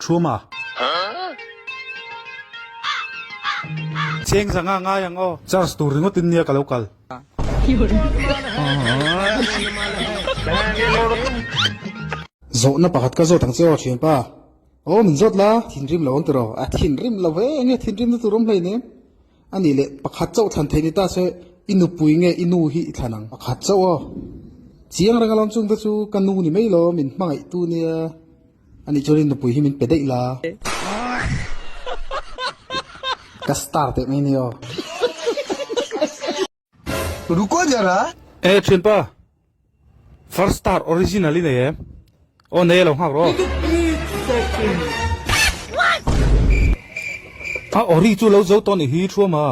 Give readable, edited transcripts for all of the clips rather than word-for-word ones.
Thuma. Cheng zanga ngai ang aw. Charge tur ringawt in nia ka lo kal. Zawhna pakhat ka zawt ang che aw thianpa. Aw min zawt la, thinrim lo ang tiraw? A thinrim lo ve, enge thinrimna tur awm hleinem? A nih leh pakhat chauh thlan theih ni ta se i nupui nge i nu hi i thlan ang? Pakhat chauh aw. Chiang reng alawm chungte chu ka nu ni mai lo, min hmangaihtu nia. A nih chuan i nupui hi min pe daih la. Ka star teh mai ni aw. Ruko zara. E thianpa, first star original i nei em? Aw nei a lo nghak rawh. A ori chu lo zo tawh nih hi Thuama.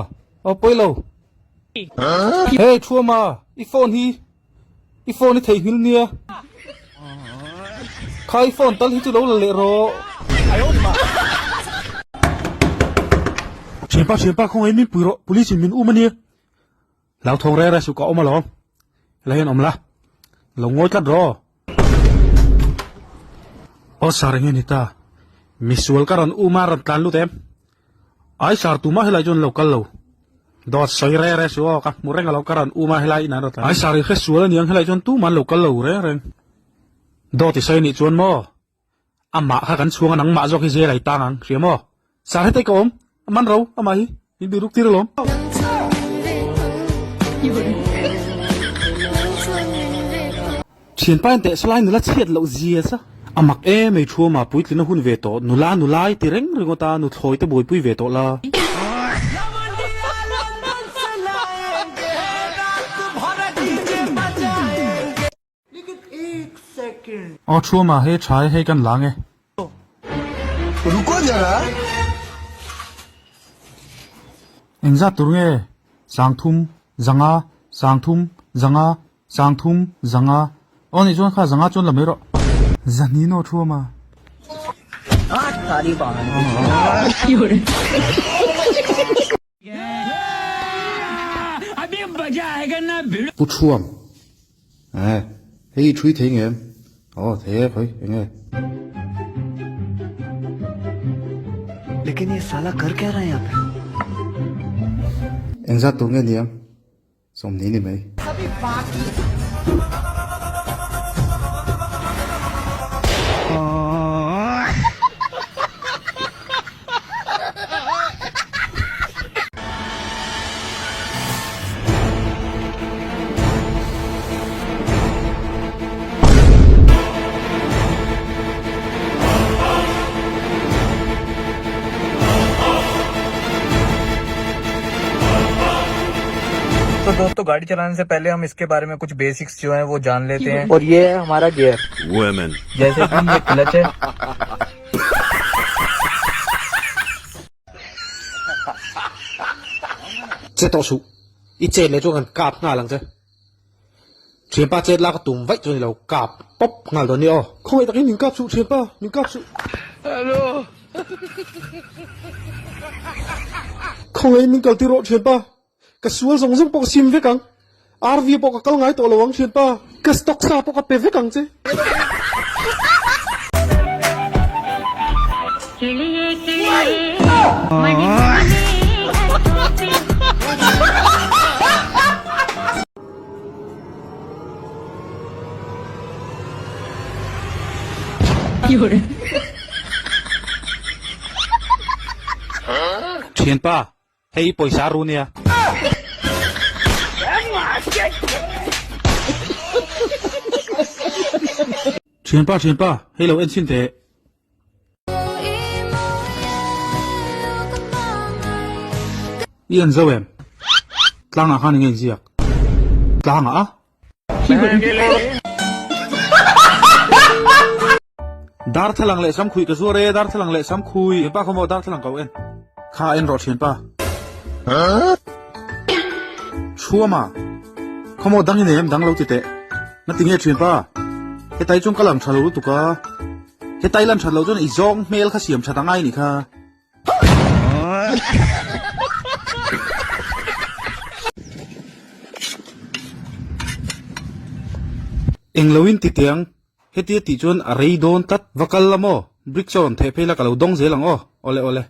Aw pawi lo. Hey Thuama, i phone hi I phone i theihnghilh nia. Kha i phone tal hi chu lo la leh rawh. Thianpa thianpa khawngaih min pui rawh police in min um ania. Hlauthawng reng reng suh ka awm alawm. Helai hian awm la. Lo ngawi tlat rawh. Aw sir enge ni ta. Misual ka rawn um a rawn tlan lut em. Ai sar tumah helai chuan lo kal lo. Dawt sawi reng reng suh aw, ka hmu reng alo ka rawn um a helai inah an rawn tlan. Ai sar i hre sual aniang helai chuan tumah an lo kal lo reng reng. Dawt i sawi nih chuan maw amah kha kan chhuang a nangmah zawk hi zel ai tang ang hria maw. Sar hetei ka awm a man ro amah hi min biruk tir alawm. Thianpa in teh salai nula chhiat loh zia sa. A mak em ei thu ama puitlina hun ve tawh nula nula i ti reng ringawt a nuthlawi te buaipui ve tawh la. Aw thu ama hei tha e hei kan la nge. Ruko zara. Engzat tur nge? Sangthum, zanga, sangthum, zanga, Sangthum, zanga. Aw nih chuan kha zanga chuan la mai rawh. Zahni naw thu ama. Pu Thuam, Eh, hei i thui thei nge em? Aw, thei e, khawi, eng nge? Lekin ye sala kar kya raha hai yahan pe? Engzat tur nge niang? Sawmni ni mai. तो दोस्तों गाड़ी चलाने से पहले हम इसके बारे में कुछ बेसिक्स जो हैं वो जान लेते हैं और ये है हमारा गियर Women. जैसे कि ये क्लच है Che tawh suh, i chet leh chuan kan kap nghal ang che. Thianpa chet la ka tum vaih chuan i lo kap pawp nghal dawn nia aw. Khawngaih takin min kap suh thianpa, min kap suh. Hello. Khawngaih min kal tir rawh thianpa, ka sual zawng zawng pawh ka sim vek ang. RV pawh ka kal ngai tawh lo ang thianpa, ka stock sa pawh ka pe vek ang che. Thianpa, hei i pawisa ru nia. Thianpa, thianpa, hei lo en chhin teh. I en zo em? Tlangah khan enge inziak? Tlangah a? Darthlalang leh samkhuih ka zuar e, darthlalang leh samkhuih. Thianpa khaw maw darthlalang ko en. Kha en rawh thianpa. Chhuama, khaw maw dang i nei em dang lo ti teh. Na ti nge thianpa? Hetai chuan ka lang tha lo lutuk a. Hetai lan that loh chuan i zawng hmel kha siam that a ngai nih kha. Englo in ti tiang, hetia tih chuan a rei dawn tlat. Va kal la maw? Brick chaw rawn theh phei la ka lo dawng zel ang aw. Awle awle.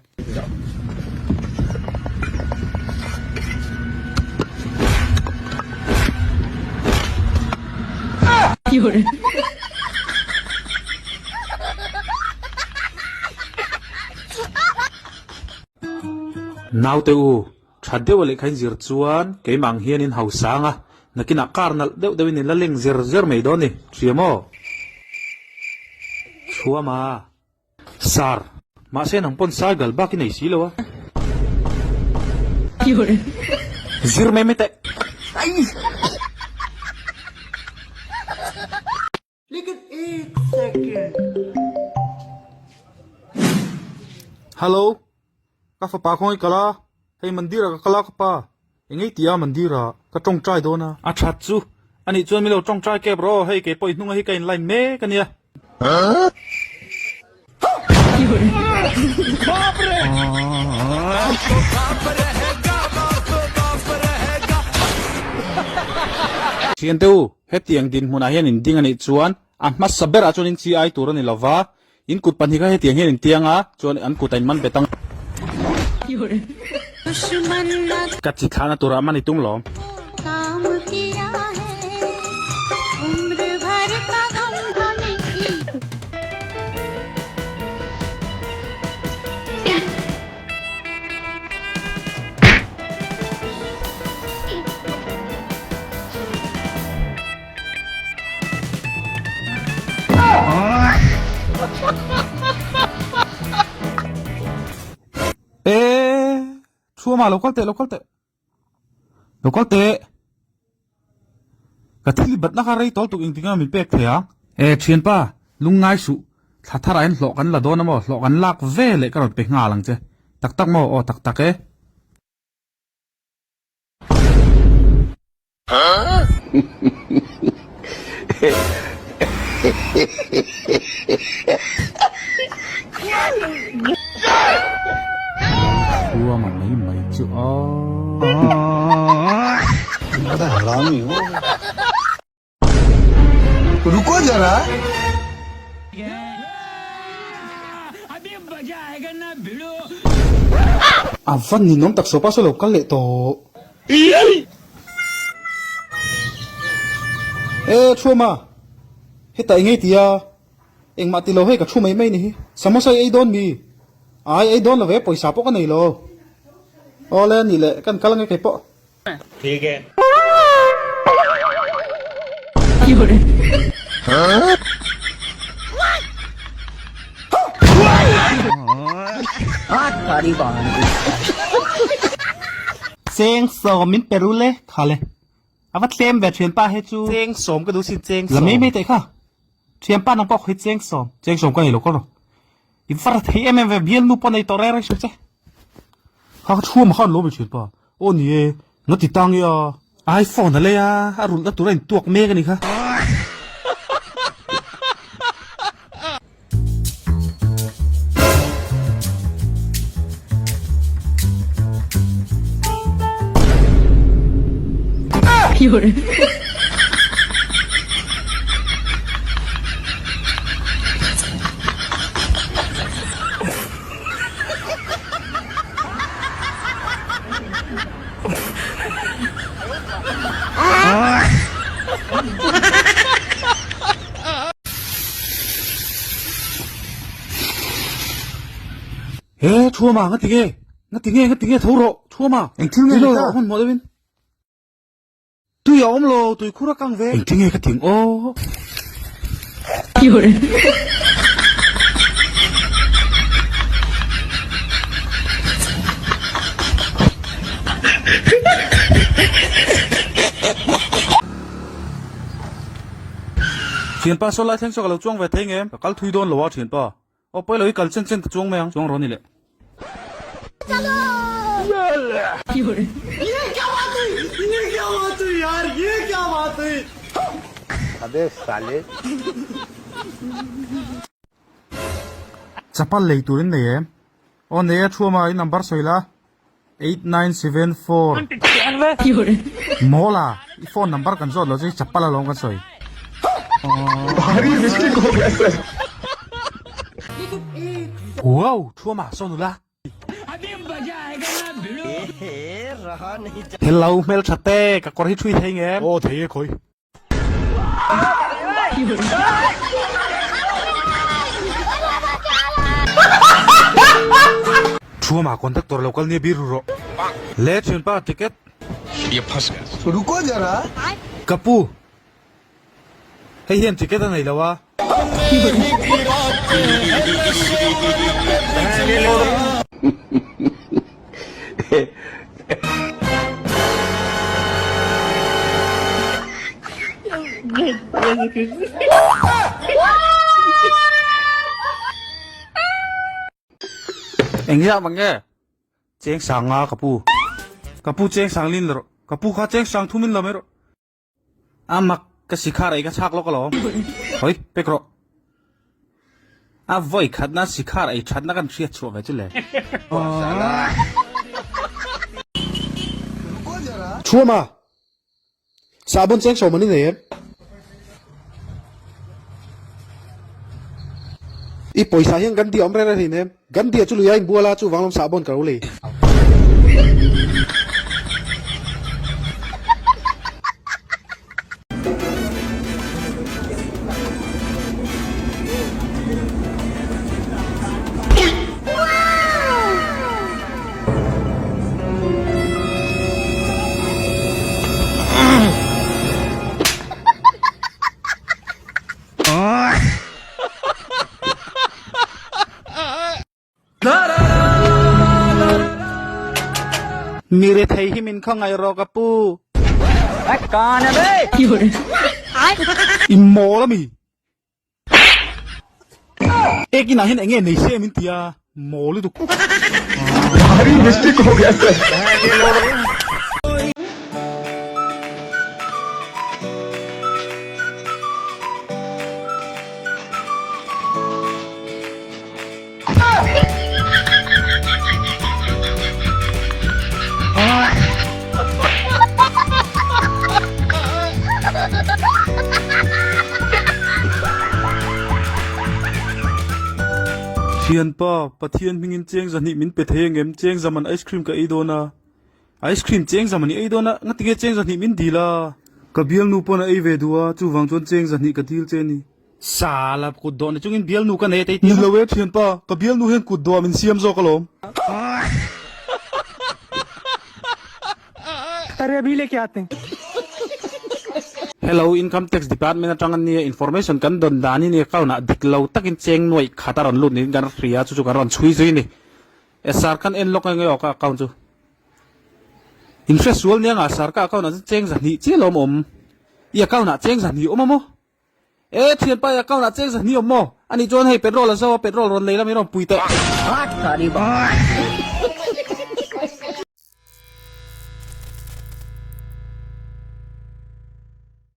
Naute u, tha deuh a lehkha in zir chuan keimah ang hian in hausang a, nakinah car nalh deuh deuhin in la leng zer zer mai dawn ni, hria maw? Chhuama. Sir, mahse nang pawn cycle bak i nei si lo a. Zir mai mai teh. Hello, ka fapa khawngaih kal a, hei mandir ah ka kal a ka pa, eng ei tia mandir ah ka tawngtai dawn a. A that chu, anih chuan min lo tawngtai kep rawh aw, hei kei pawh i hnunga hi ka in line mek ania. Thiante u, hetiang dinhmunah hian in ding anih chuan a hmasa berah chuan in chi ai tur a ni lova, in kut pahnihkha hetiang hian in tiang a, chuan an kut a in man bet ang. Ka chi thlahna turah man i tum lawm. E Thuama lo kal teh lo kal teh lo kal teh ka thil batna kha rei tawl tuk engtin nge min pek thei ang e thianpa lungngai suh thla tharah hian hlawh kan la dawn a maw hlawh kan lak ve leh ka rawn pe nghal ang che tak tak maw aw tak tak e. Khuama mai mai chu aw. Ruko zara. A va ninawm tak sopa saw lo kal leh tawh. E Thuama, hetah i ngei tia, engmah ti lo hei ka thu mai mai ni hi. Samosa i ei dawn mi? Ai ei dawn lo ve, pawisa pawh ka nei lo. Awle nih leh kan kal ange kei pawh. Thik e. Cheng sawm min pe ru le kha le a va tlem ve thianpa he chu cheng sawm ka duh sin cheng sawm la mai mai teh kha thianpa nang pawh khawi cheng sawm cheng sawm ka nei lo kawr rawh i var thei em em ve bialnu pawh nei tawh reng reng suh che kha ka chhuam khan lo mi thianpa aw ni e nga ti tang i a iPhone a lei a a rulhna tur a intuak mek a ni kha. He Thuama nga ti nge nga ti nge nga ti nge tho rawh Thuama Engthil nge ni ta? hman hmuh deuhin tui a awm lo tui khur a kang ve engthil nge ka ti ang aw Thianpa saw lai thleng saw ka lo chuang ve thei nge ka kal thui dawn lo a thianpa aw pawi lo i kal chen chen ka chuang mai ang chuang rawh ni le. Chapal lei turin nei em? Aw nei a thuama i number sawi la. 8974 Mawl a, i phone number kan zawt lo chu i chapal alawm kan sawi. Wow, thuama saw nula. Hello hmeltha te, ka kawr hi thui thei nge? Aw thei e khawi. Thuama conductor lo kal nia bir ru rawh. Le thianpa ticket. Ruko zara. Ka pu. Hei hian ticket a nei lo a. Engzah mang nge? Cheng sang nga ka pu. Ka pu cheng sang lin la rawh. Ka pu kha cheng sang thum in la mai rawh. A mak ka sikhar ei ka chhak lawk alawm. Hawi, pek rawh. A vawi khatna sikhar ei thatna kan hriat chhuah ve chu le. Thuama, sahbawn cheng sawm an inei em? I pawisa hian Gandhi a awm reng reng hlein em? Gandhi-a chu lui a inbual a, chuvang lawm sahbawn ka lo lei. Mi rethei hi min khawngaih rawh ka pu. I mawl ami? Ek inah hian eng nge nei se min ti a, mawl lutuk. Thianpa, Pathian hmingin cheng zahnih min pe thei angem? Cheng zaman ice cream ka ei dawn a. Ice cream cheng zaman i ei dawn a, ngatinge cheng zahnih min dil a? Ka bialnu pawn a ei ve duh a, chuvang chuan cheng zahnih ka dil che ni. Sala kut dawh ni chungin bialnu ka nei a tei tih. Ni lo e thianpa, ka bialnu hian kut dawh ah min siam zawk alawm. Hello, Income Tax Department atang an nia, information kan dawn dan hi ni account ah dik lo takin cheng nuaih khat a rawn lut niin kan hria, chu chu kan rawn chhui zui ni. SR kan en lawk eng emaw ka account chu. In hre sual nia nga SR ka account ah chuan cheng zahnih chiah lawm awm. I account ah cheng zahnih awm a maw? E thianpa i account ah cheng zahnih awm maw? Anih chuan hei petrol a zo a, petrol rawn lei la min rawn pui teh.